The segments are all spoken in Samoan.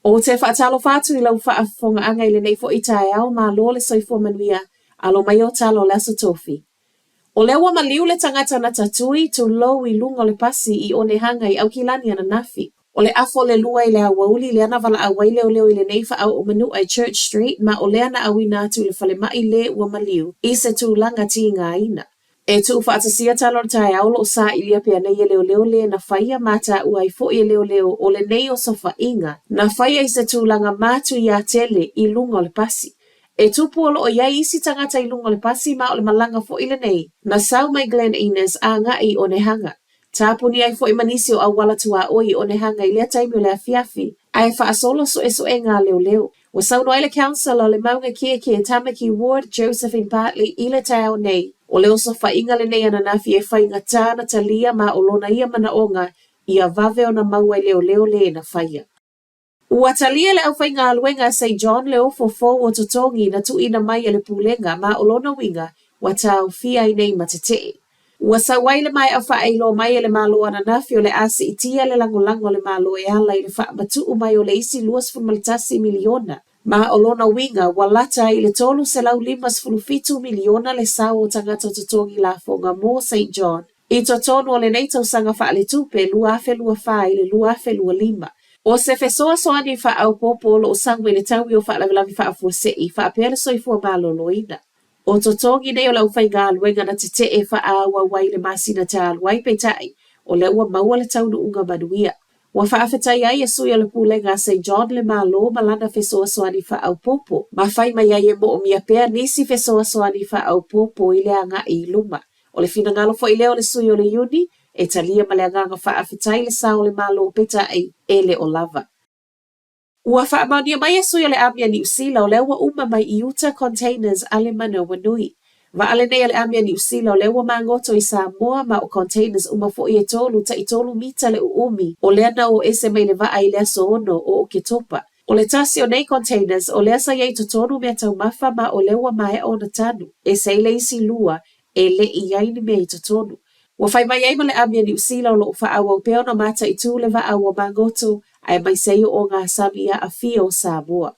Ou te faatalofa atu i lau faafofogaaga i lenei foi taeao, malo le soifua manuia, alo mai o tala o le Aso Tofi. O lea ua maliu le tagata na tatui, tulou, i luga o le pasi i Onehanga i Aukilani ananafi. O le afa o le 2 i le aoauli lea na valaau ai leoleo i lenei faaoo manua i Church Street ma o lea na auina atu i le falemai le ua maliu i se tulaga tigaina. E tuufaatasia tala o le taeao o lo o sailia pea nei e leoleo le na faia ma taua ai foi e leoleo o lenei osofaiga na faia i se tulaga matuia tele i luga o le pasi. E tupu o lo o i ai isi tagata i luga o le pasi ma o le malaga foi lenei na sau mai Glen Innes agai i Onehanga. Tapuni ai foi ma nisi o auala tuaoi i Onehanga i lea taimi o le afiafi ae faasolo suesuega a leoleo. Ua saunoa ai le Councillor o le Maunga Kiekie, Tamaki Ward, Josephine Bartley i le taeao nei, o le osofaiga lenei ananafi e faigata ona talia ma o lona ia manaoga ia vave ona maua e leoleo le na faia. Ua talia e le aufaigaluega a Saint John le ofo fou o totogi na tuuina mai e le Pulega ma o lona uiga ua taofia ai nei ma tetee. Ua sau ai le maea faailoa mai e le Malo ananafi o le a siitia le lagolago a le Malo e ala i le faamatuu mai o le isi $21 miliona, ma o lona uiga ua lata ai i le $357 miliona le sao o tagata totogi lafoga mo Saint John i totonu o lenei tausaga faaletupe 2024 i le 2025. O se fesoasoani faaopoopo o lo o sau mai le taui o faalavelave faafuasei faapea le soifua maloloina. O totogi nei o le aufaigaluega na tetee faaauau ai i le masina talu ai, peitai, o lea ua maua le taunuuga manuia. Ua faafetai ai e sui o le Pulega a Saint John le Malo ma lana fesoasoani faaopoopo, ma fai mai ai e moomia pea nisi fesoasoani faaopoopo i le agai i luma. O le finagalo foi lea o le sui o le Iuni, e talia ma le agaga faafetai le sao o le Malo peitai, e le o lava. Ua faamaonia mai e sui o le Āmia Niu Sila o lea ua uma mai i uta containers a le Manawanui. Vaa lenei a le Āmia Niu Sila o lea ua magoto i Samoa ma o containers uma foi e tolu tai tolu mita le uumi o lea na o ese mai le vaa i le aso 6 o Oketopa. O le tasi o nei containers o lea sa i ai i totonu mea taumafa ma o lea ua maea ona tanu, ese ai le isi lua e le i i ai ni mea i totonu. Ua fai mai ai ma le āmia Niu Sila o lo o faaauau pea ona mataitū le vaa ua magoto aemaise ai o ogasami aafia o Samoa.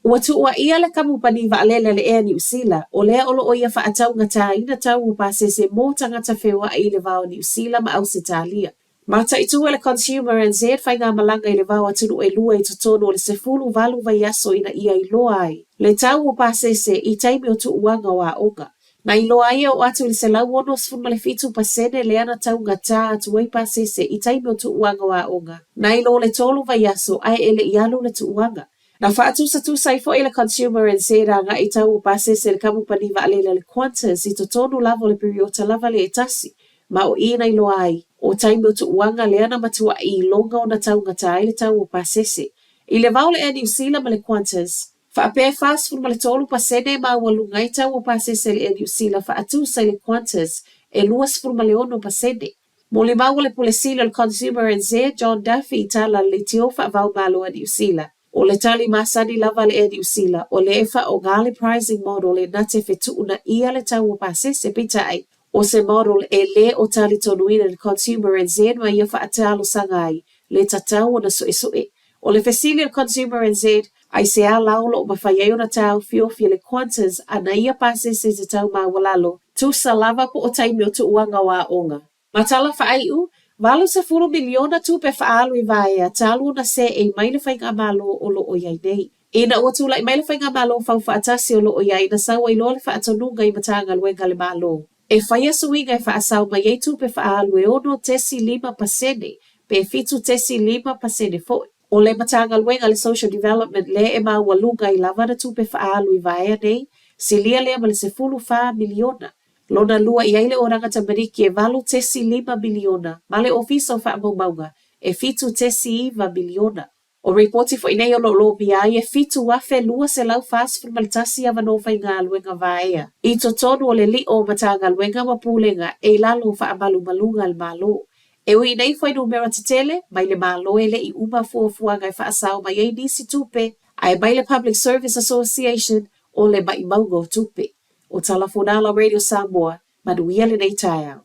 Ua tuuaia le kamupani vaalele a le Air Niu Sila, o lea o lo o ia faataugatāina tau o pasese mō tagata feoai i le va o Niu Sila ma Ausetalia. Mataitū e le Consumer NZ faigamalaga i le va o atunuu e lua i totonu o le 18 vaiaso ina ia iloa ai le tau o pasese i taimi o tuuaga o aoga. Na iloa ai e oo atu i le 167% lea na taugatā atu ai pasese i taimi o tuuaga o aoga, nai lo le tolu vaiaso ae e le i alu le tuuaga. Na faatusatusa ai foi le Consumer NZ agai tau o pasese le kamupani vaalele a le Qantas i totonu lava o le piriota lava lea e tasi, ma o i na iloa ai, o taimi o tuuaga lea na matuai iloga ona taugata ai le tau o pasese. I le va o le Air New Zealand ma le Qantas, faapea e 43% e maualuga ai tau o pasese a le Air New Zealand faatusa i le Qantas e 26%. Molimau a le Pule Sili o le Consumer NZ, John Duffy i tala a le leitio faava-o-Malo a Niu Sila. O le tali masani lava a le Air Niu Sila, o lea e faaaoga le pricing model e na te fetuunaia le tau o pasese, peitai, o se model e le o talitonuina e le Consumer NZ ma ia faatalosaga ai le tatau ona suesue. O le fesili a le Consumer NZ, aisea la o lo o mafai ai ona taofiofi e le Qantas ana ia pasese i te tau maualalo, tusa lava po o taimi o tuuaga o aoga. Ma tala faaiu, 80 miliona tupe faaalu i vaea talu ona seei mai le faigamalo o lo o i ai nei. Ina ua tulai mai le faigamalo faufaatasi o lo o i ai na sau ai loa le faatonuga i Matagaluega a le Malo e faia suiga e faasao mai ai tupe faaalu e 6.5% pe 7.5% foi. O le Matagaluega a le Social Development lea e maualuga ai lava ana tupe faaalu i vaea nei, silia lea ma le 14 miliona. Lona lua i ai le Oranga Tamariki e 8.5 miliona ma le Ofisa o Faamaumauga e 7.9 miliona. O ripoti foi nei o lo o lomia ai e 7,241 avanoa faigaluega vaea i totonu o le lio o Matagaluega ma Pulega e i lalo o faamalumaluga a le Malo. E ui i nei fuainumera tetele, mai le Malo e le i uma fuafuaga e faasao mai ai nisi tupe ae mai le Public Service Association o le maimauga o tupe. O Tala Fonala Radio Samoa, manuia lenei taeao.